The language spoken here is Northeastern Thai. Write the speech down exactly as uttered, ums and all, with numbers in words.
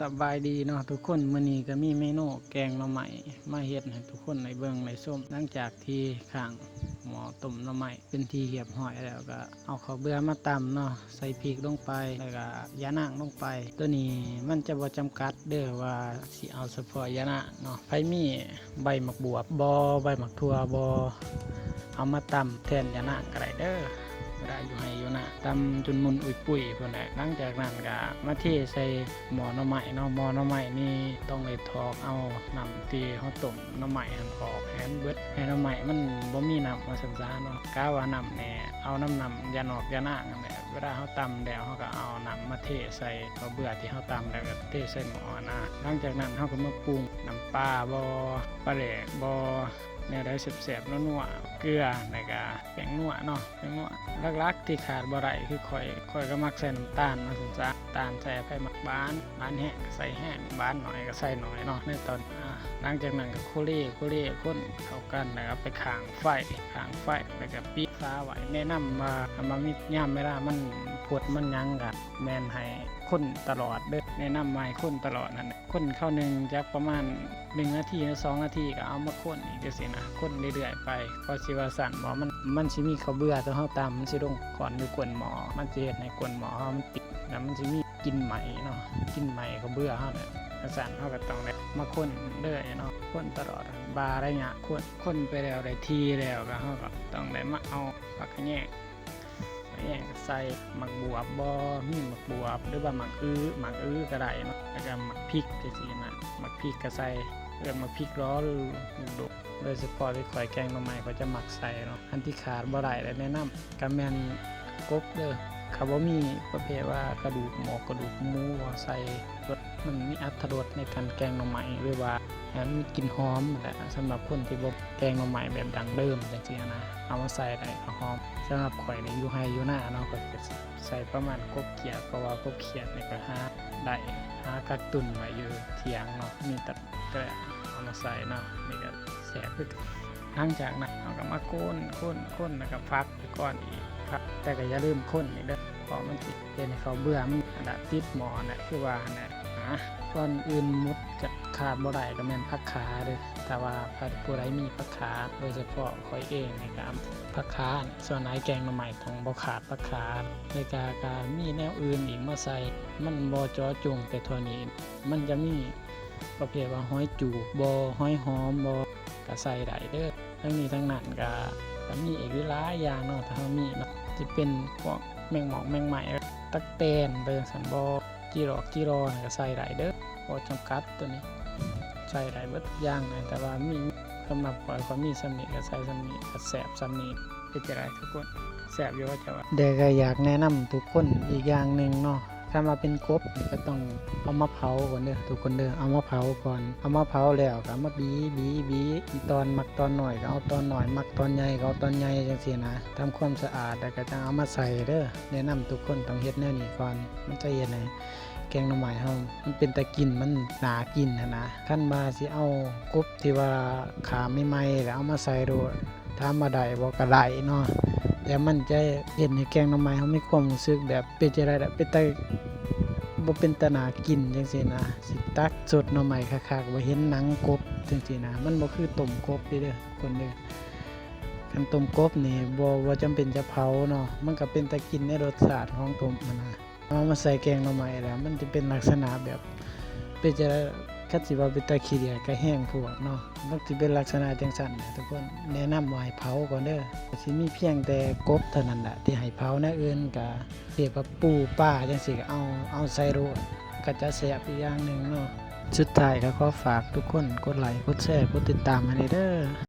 สบายดีเนาะทุกคน มื้อนี้ก็มีเมนูแกงหน่อไม้มาเฮ็ดให้ทุกคนได้เบิ่งได้ชม หลังจากที่ข้างหม้อต้มหน่อไม้เป็นที่เรียบร้อยแล้ว ก็เอาข้าวเบื่อมาตำเนาะ ใส่พริกลงไป แล้วก็ยานางลงไป ตัวนี้มันจะบ่จำกัดเด้อว่าสิเอาเฉพาะยานางเนาะ ไผมีใบหมากบวบบ่ ใบหมากถั่วบ่ เอามาตำแทนยานางก็ได้เด้อ เวลาอยู่ไฮ่อยู่นา ตำจนมุนอุ้ยปุ้ยพู้นแหละ หลังจากนั้นก็มาเทใส่หม้อหน่อไม้เนาะ หม้อหน่อไม้นี่ต้องได้ถอกเอาน้ำที่เฮาต้มหน่อไม้หั่นออกให้มันเบิด ให้หน่อไม้มันบ่มีน้ำว่าซั่นซะเนาะ กะว่าน้ำแหน่ เอาน้ำน้ำยานอกยานางนั่นแหละ เวลาเฮาตำแล้วเฮาก็เอาน้ำมาเทใส่ข้าวเบื่อที่เฮาตำแล้วก็เทใส่หม้อนะ หลังจากนั้นเฮาก็มาปรุงน้ำปลาบ่ ปลาแดกบ่ แนวใดแซ่บๆ นัวๆ เกลือ แล้วก็แป้งนัวเนาะ แป้งนัว หลักๆ ที่ขาดบ่ได้คือข้อย ข้อยก็มักใส่น้ำตาลเนาะ ซั่นซะ น้ำตาลใส่ ไผมักหวาน หวานแฮงก็ใส่แฮง หวานน้อยก็ใส่น้อยเนาะ ในตอน อ่า หลังจากนั้นก็โคเล โคเล คนเข้ากัน แล้วก็ไปข้างไฟ ข้างไฟ แล้วก็ปิดฝาไว้ แนะนำว่า ถ้ามันมี ยามเวลามันพดมันหยังก็แม่นให้คนตลอดเด้อ แนะนำว่าให้คนตลอดนั่นแหละ คนคราวหนึ่งจักประมาณหนึ่งนาทีหรือสองนาทีก็เอามาคนอีกจังซี้นะ คนเรื่อยๆ ไป ก็สิว่าซั่นบ่ มัน มันสิมีข้าวเบื่อตัวเฮาตำ มันสิลงก้อนอยู่ก้นหม้อ มันสิเฮ็ดให้ก้นหม้อเฮามันติด แล้วมันสิมีกลิ่นไหม้เนาะ กลิ่นไหม้ข้าวเบื่อเฮาเนี่ย จังซั่นเฮาก็ต้องได้มาคนเรื่อยเนาะ คนตลอด บาระยะคน คนไปแล้วได้ที่แล้วก็เฮาก็ต้องได้มาเอาผักขะแยง แยงใส่หมากบวบบ่ มีหมากบวบ หรือว่าหมากอื้อ หมากอื้อก็ได้เนาะ แล้วก็หมากพริกจังซี้นะ หมากพริกก็ใส่ เอิ้นหมากพริกหรอ หรือลูกดก โดยเฉพาะที่ข้อยแกงหน่อไม้ข้อยจะมักใส่เนาะ อันที่ขาดบ่ได้และแนะนำก็แม่นกบเด้อ ถ้าบ่มีประเภทว่ากระดูกหมู กระดูกหมูบ่ใส่ มันมีอรรถรสในการแกงหน่อไม้ หรือว่าให้มันมีกลิ่นหอมนั่นแหละ สำหรับคนที่บ่แกงหน่อไม้แบบดั้งเดิมจังซี้นะ เอามาใส่ได้ก็หอม สำหรับข้อยนี่อยู่ไฮ่อยู่นาเนาะ ข้อยก็ใส่ประมาณกบเขียด เพราะว่ากบเขียดนี่ก็หาได้ หากักตุนไว้อยู่เถียงเนาะ มีแต่ ก็เอามาใส่เนาะ นี่ก็แซ่บคือกัน หลังจากนั้นเฮาก็มาคน คน คน แล้วก็พักไปก่อนอีก พัก แต่ก็อย่าลืมคนอีกเด้อ เพราะมันสิเฮ็ดให้ข้าวเบื่อมันอันน่ะติดหม้อน่ะ คือว่าหั่นน่ะ อ่ะ ก่อนอื่นหมดก็ขาดบ่ได้ก็แม่นผักขาเด้อ ถ้าว่าผู้ใดมีผักขา โดยเฉพาะข้อยเองนี่ก็ผักขา ส่วนหลายแกงหน่อไม้ต้องบ่ขาดผักขา แล้วก็ ก็มีแนวอื่นอีกมาใส่ มันบ่เจาะจงแต่เท่านี้ มันจะมีประเภทว่าหอยจูบบ่ หอยหอมบ่ ก็ใส่ได้เด้อ ทั้งนี้ทั้งนั้นก็ ก็มีอีกหลายอย่างเนาะ ถ้าเฮามีเนาะ สิเป็นพวกแมงหมอกแมงไหม้ ตั๊กแตนไปจังซั้นบ่ จิหลอกจิหล่อนั่นก็ใส่ได้เด้อ บ่จำกัดตัวนี้ ใส่ได้เบิดทุกอย่างนะ แต่ว่ามี สำหรับข้อย ข้อยมีส่ำนี้ก็ใส่ส่ำนี้ ก็แซ่บส่ำนี้ เป็นจั่งใดทุกคน แซ่บอยู่บ่เจ้าว่า แต่ก็อยากแนะนำทุกคนอีกอย่างหนึ่งเนาะ คันว่าเป็นกบนี่ก็ต้องเอามาเผาก่อนเด้อทุกคนเด้อ เอามาเผาก่อน เอามาเผาแล้วก็เอามาบี บี บี ตอนมักตอนน้อยก็เอาตอนน้อย มักตอนใหญ่ก็เอาตอนใหญ่จังซี้นะ ทำความสะอาดแล้วก็จั่งเอามาใส่เด้อ แนะนำทุกคนต้องเฮ็ดแนวนี้ก่อน มันจะเฮ็ดให้แกงหน่อไม้เฮามันเป็นตากิน มันน่ากินหั้นนะ คันว่าสิเอากบที่ว่าขาใหม่ๆแล้วเอามาใส่โลด ถามว่าได้บ่ ก็ได้เนาะ แต่มันจะเฮ็ดให้แกงหน่อไม้เฮามีความรู้สึกแบบเป็นจั่งใดล่ะ เป็นตา บ่เป็นตาน่ากินจังซี้นะ สิตักซดหน่อไม้คักๆ บ่เห็นหนังกบจังซี้นะ มันบ่คือต้มกบเด้อทุกคนเด้อ คันต้มกบนี่บ่ บ่จำเป็นจะเผาเนาะ มันก็เป็นตากินในรสชาติของต้มหั้นนะ เอามาใส่แกงหน่อไม้แล้ว มันจะเป็นลักษณะแบบ เป็นจะ คันสิว่าเป็นตาขี้เดียดก็แฮงโพดเนาะ มันสิเป็นลักษณะจังซั่นแหละทุกคน แนะนำว่าให้เผาก่อนเด้อ ก็สิมีเพียงแต่กบเท่านั้นแหละที่ให้เผา แนวอื่นก็เทียบกับปูปลาจังซี้ก็เอา เอาใส่โลด ก็จะแซ่บอีกอย่างหนึ่งเนาะ สุดท้ายก็ขอฝากทุกคนกดไลค์ กดแชร์ กดติดตามให้แหน่เด้อ